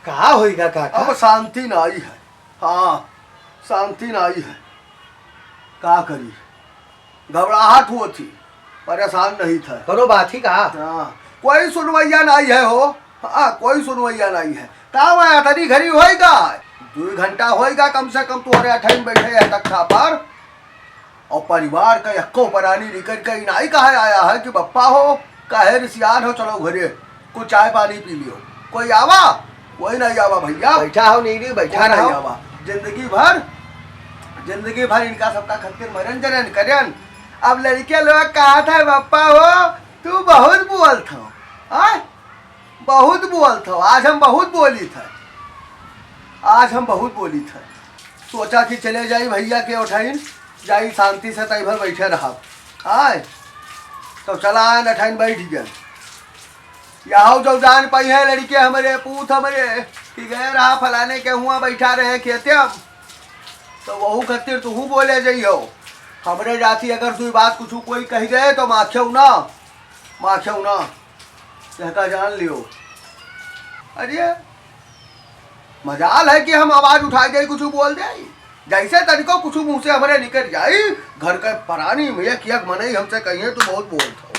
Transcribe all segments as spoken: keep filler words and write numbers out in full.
का होइगा काका? अब शांति नाई है। हाँ, शांति नाई है। का करी, घबराहट होत ही, परेशान नहीं था। कोनो बात ही का? हाँ, कोई सुनवैया नाई है हो। हाँ, कोई सुनवैया नाई है। का हुआ, अतनी घड़ी होइगा? दुइ घंटा होइगा कम से कम तोहरे अठइन बैठे है तख्ता पर। और परिवार का यक्को परानी निकल के इनाई कहे आया है कि बप्पा हो, काहे रिसियान हो, चलो घरे, कुछ चाय पानी पी लियो। कोई आवा? कोई नहीं आवा भैया। बैठा हो नीरी, बैठा कोई नहीं रहो। आवा। जिंदगी भर, जिंदगी भर इनका सबका खतिर मरन जरन करन। अब लड़के लोग कहा था, "बप्पा हो, तू बहुत बोलत हो, हाँ? बहुत बोलत हो।" आज हम बहुत बोली थे, आज हम बहुत बोली थे। सोचा कि चले जाई भैया के उठाइन, जाई शांति से तई भर बैठे रहब। आय, तो चला आए, अठाइन बैठ गए। यहू जो जान पाई है लड़के हमरे, पूत हमरे, कि गए रहा फलाने के हुआ बैठा रहे खेते हम, तो वहू खातिर तुहू बोले जइहो। हमरे जाति अगर दुई बात कुछ कोई कह दे तो माखेउ ना, माखेउ ना, यहका जान लियो। अरे, मजाल है कि हम आवाज उठाई दे, कुछ बोल दे, जैसे तनिको कुछ मुंह से हमरे निकल जाई, घर के परानी में एक एक मनई हमसे कहिए, "तू बहुत बोलत हो।"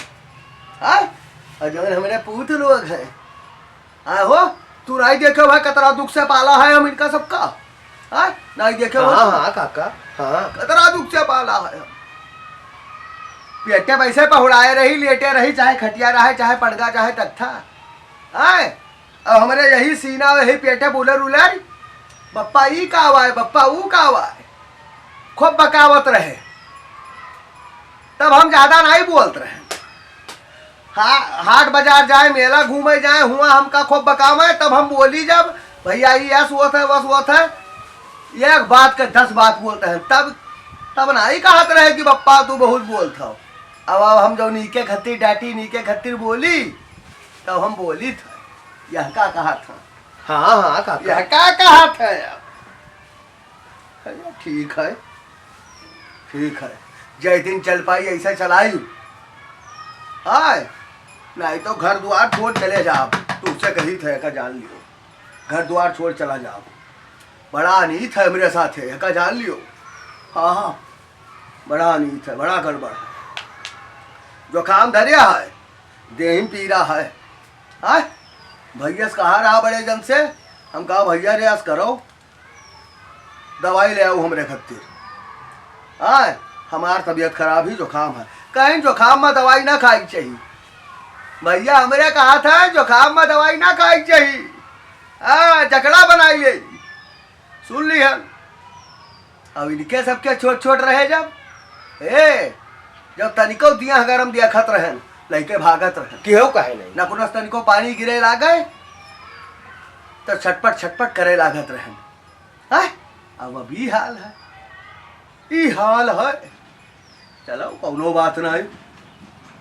हाँ? और जवन हमरे पूत लोग हैं, आहो, तू नाई देखे भाई, कतरा दुख से पाला है हम इनका सबका। हाँ? नाई देखे हो? हाँ, हाँ, काका, हाँ। कतरा दुख से पाला है हम। पेटे वैसे पहुड़ाए रही, लेटे रही, चाहे खटिया रहे, चाहे पड़गा, चाहे तख्ता। आए? अब हमरे यही सीना, यही पेटे बुलर उलर, "बप्पा ई का हुआ है, बप्पा ऊ का हुआ है?" खूब बकावत रहे। तब हम ज्यादा नाई बोलत रहे। हा-, हाट बाजार जाए, मेला घूमे जाए, हुआ हमका खूब बकावे, तब हम बोली जब, "भैया, ई ऐस होत है, वस होत है।" एक बात के दस बात बोलत हैं, तब, तब नाई कहत रहे कि "बप्पा, तू बहुत बोलत हो।" अब, अब हम जौन नीके खत्तिर डांटी, नीके खत्तिर बोली, तब हम बोली था, "यह का कहा था?" हाँ, हाँ, काका। "यह का कहा था?" अरे, ठीक है, ठीक है, जय दिन चल पाई, ऐसे चलाई। आय, नहीं तो घर द्वार छोड़ चले जाब, तुमसे कही थे का जान लियो, घर द्वार छोड़ चला जाब। बड़ा अनीत है मेरे साथ है, का जान लियो। हाँ, हाँ, बड़ा अनीत है, बड़ा गड़बड़ है। जुकाम धरिया है, देह में पीरा है। आय, भैया से कहा रहा बड़े जन से, हम कहा, "भैया, रे, ऐस करो, दवाई ले आओ हमरे खत्तिर।" आय, हमार तबीयत खराब ही, जुकाम है। कहीं जुकाम में दवाई ना खाई के चाहिए। भैया, हमरे कहा था, जुकाम में दवाई ना खाई के चाहिए। हाँ, जकड़ा बनाई ले। सुन लिहन। अब इनके सबके छोट छोट रहे जब, ए, जब तनिको दिया गरम दिया खत रहन, लइके भागत रहन। केहू कहे नहीं। नकुनस तनिको पानी गिरे लागे, तो छटपट छटपट करे लागत रहन। हैं? अब, अब ई हाल है, ई हाल है। चलो, कौनो बात नहीं,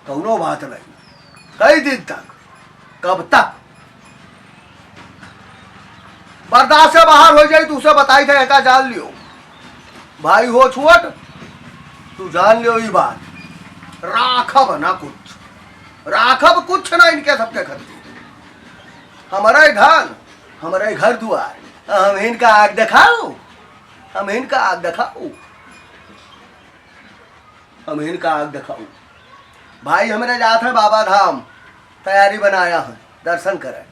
कौनो बात नहीं। कई दिन तक, कब तक बर्दाश्त से बाहर हो जाई, तू उसे बताई थे, एका जान लियो। भाई हो छोट, तू जान लियो ई बात, राखब ना कुछ, राखब कुछ ना इनके सबके खत्तिर। हमारा ही धन, हमारा ही घर दुआर, हम इनका आग दिखाऊ, हम इनका आग दिखाऊ। हम इनका आग दिखाऊ। भाई हमरे जात है बाबा धाम, तैयारी बनाया है, दर्शन करे।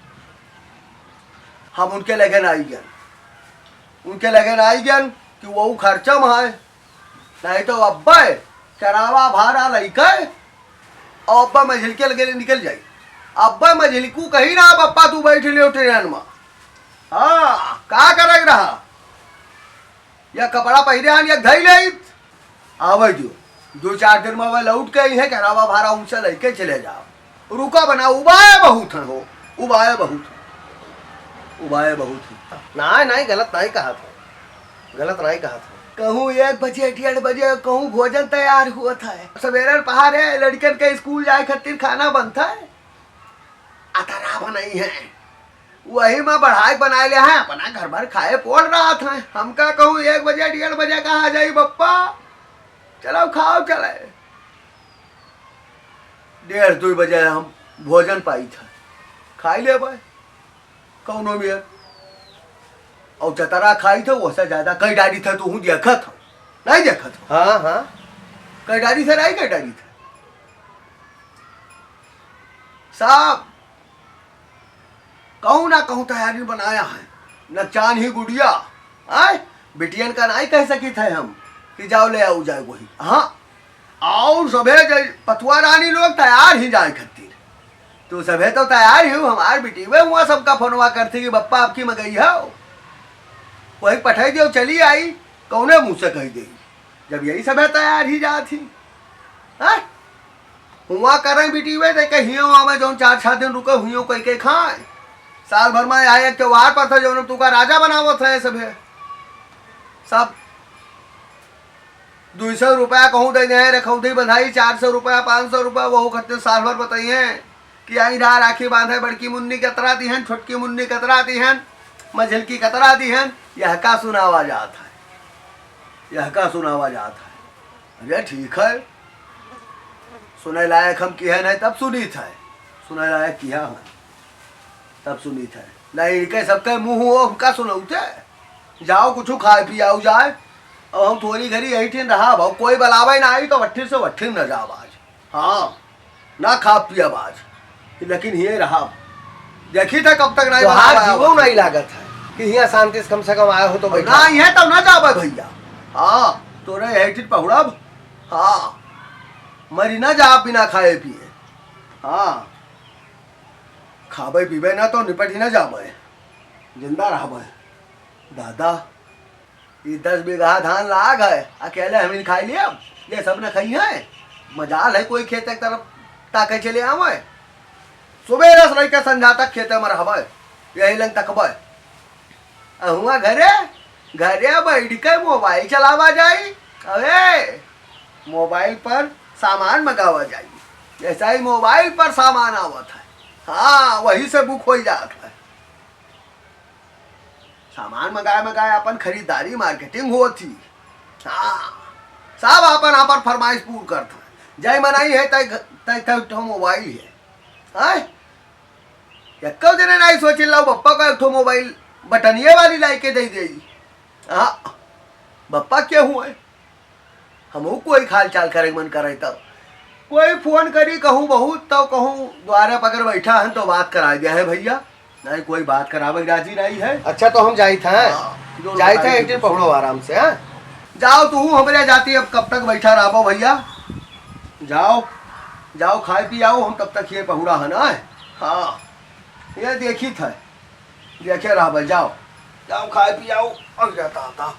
हम उनके लगे ना आई गन, उनके लगे ना आई गन कि वो खर्चा में है, नहीं तो अब्बे चरावा भारा लइके और अब्बा मझिलके लगे निकल जाई। अब्बा मझिलकू कही ना, "बप्पा तू बैठ लियो ट्रेन में।" हाँ, का करे रहा? या कपड़ा पहिरे हन, या धई लेइत। आवे दियो, दो चार दिन में वह लौट के अइहें, करावा भारा उनसे लइके चले जाओ। रुका बना, उबाए बहुत हैं हो, उबाए बहुत हैं, उबाए बहुत हैं। नाहीं, नाहीं, गलत नाहीं कहा था, गलत नाहीं कहा था। कहूँ एक बजे, डेढ़ बजे, कहूँ भोजन तैयार हुआ था। सवेरे पहाड़े लड़कन के स्कूल जाए खातिर खाना बनता है। अतरा बनाई है, वही में बढ़ाई बनाए ले हैं, अपना घर भर खाए पोल रहा था। हमका कहूँ एक बजे, डेढ़ बजे कहा जाई, "बप्पा, चलो खाओ, चले।" डेढ़, दो बजे हम भोजन पाई था, खाई ले भाई, कौनो मेर। और चतरा खाई थे, वैसे ज्यादा कई डारी थे, तू हूँ देखत हो, नहीं देखत हो? हाँ, हाँ। कई डारी थे, नहीं कई डारी थे। साहब, कहूँ ना कहूँ तैयारी बनाया है, न चान ही गुड़िया, आय? बिटियन का नहीं कह सकी थे हम कि जाओ ले आओ जाए वही, हाँ। और सभे जै-, पतुआ रानी लोग तैयार ही जाए खातिर। तो सभे तो तैयार ही हो, हमार बिटिवे हुआ सबका फोनवा करती कि बप्पा आपकी मगई हो। वही पठाई दियो, चली आई, कौने मुँह से कही दे? जब यही सभे तैयार ही जात ही, हाँ? हुआ करें बिटिवे, ते कहियो आवे, जौन चार छह दिन रुके, हुइयो कई के खाए। साल भर में आए एक त्योहार पर था, जौन तू का राजा बनावत है सभे। सब दुई सौ रुपया कहूँ दे दे, रखौदी बंधाई चार सौ रुपया, पाँच सौ रुपया, वहू खातिर साल भर बताइए कि आई रा राखी बांधे, बड़की मुन्नी कतरा दिहन, छोटकी मुन्नी कतरा दिहन, मझलकी कतरा दिहन, यह का सुनावा जात है, यह का सुनावा जात है। अरे ठीक है, सुने लायक हम किहन है, तब सुनीत है, सुने लायक किहा है, तब सुनीत है। नहीं, इनके सबके मुँह हो, हम का सुनौते? जाओ, कुछ खाए पियाओ जाए। अब हम थोड़ी घड़ी यही ठिन रहा, अब कोई बुलावे ना आई, तो वट्ठिन से वट्ठिन न जाब आज। हाँ, ना खाब पियब आज, लेकिन हिये रहा। देखी था कब तक नहीं तोहार बुलावा जीवो आवत। नहीं लागत है कि हियाँ शांति से कम से कम आए हो तो अब बैठा। ना आई है, तब ना जाबे भैया। हाँ, तोरे यही ठिन पहुड़ब। हाँ, मरी ना जाब बिना खाए पिए। हाँ, खाबे पीबे ना तो निपट ही ना जाबे, जिंदा रहबे। दादा, ई दस बीघा धान लाग है, अकेले हमिन खाई लियब, ये सब न खाई है। मजाल है कोई खेत एक तरफ ताके चले आवे। सुबेरे से लेके संझा तक खेते में रहबे, यही लंग तकबे। अहुआ घरे, घरे बैठ के मोबाइल चलावा जाई। अरे, मोबाइल पर सामान मंगावा जाई, जैसा ही मोबाइल पर सामान आवत है, हाँ, वही से बुक हो जात है। सामान मंगाए मंगाए अपन खरीदारी, मार्केटिंग होत ही। हाँ, सब अपन अपन फरमाइश पूर करत है। जय मनाई है, तय तय तय ठो मोबाइल है। हाँ, एक्को जने नहीं सोचिन लाओ बप्पा का एक ठो मोबाइल बटनिए वाली लाई के दे दे। हाँ, बप्पा के हुए, हमहू कोई हाल चाल करे के मन करे तब कोई फोन करी, कहूँ बहुत, तब कहूँ द्वारे पर अगर बैठा है तो बात करा दिया है भैया, नहीं कोई बात करावे के राजी नहीं है। अच्छा, तो हम जाइत हैं। हाँ, जो जाइत हैं, बताई एक दिन तू। पहुड़ो आराम से, हाँ? जाओ तू, हमरे जाती अब कब तक बैठा रहबो भैया? जाओ, जाओ खाए पी आओ, हम तब तक ये पहुड़ा है ना। हाँ, ये देखी था, देखे रहबे, जाओ, जाओ खाए पी आओ। अब जाता आता।